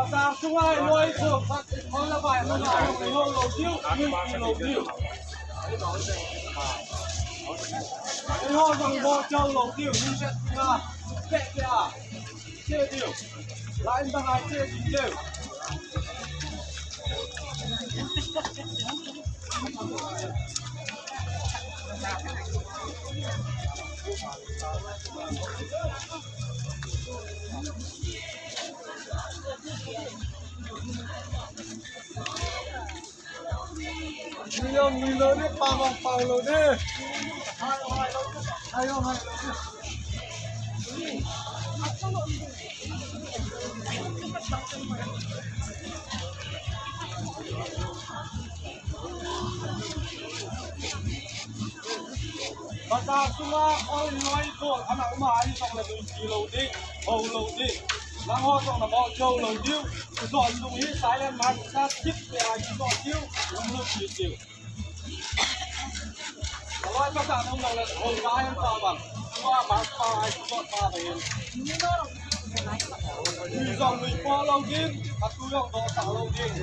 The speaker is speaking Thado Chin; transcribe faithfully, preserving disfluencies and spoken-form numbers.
Bazar sunga i loi ko, khat i khol le vai, hol le vai, hol lou diu, hol lou diu. Eiho jong bol chau lou diu, ni set nga, pe pe a, che diu. Line bang ai che diu. Ni jong ni lou ni, pang jong pang lou ni. Hai jong hai lou ni. Hai jong hai lou ni. Bazar sunga khol loi ko, ana uma ai jong le dui ti lou ding, ho lou ding. Nangho jong nabol chau lou diu. Kijot sung hi silent march sa tip pe a kijot diu. Lunglut ti diu. Aloi ka ta nom lou le, ho ka en pa bang. Tua march pa ai kijot pa bang in. Ni jong lui po lou ding, atu jong do ta lou ding.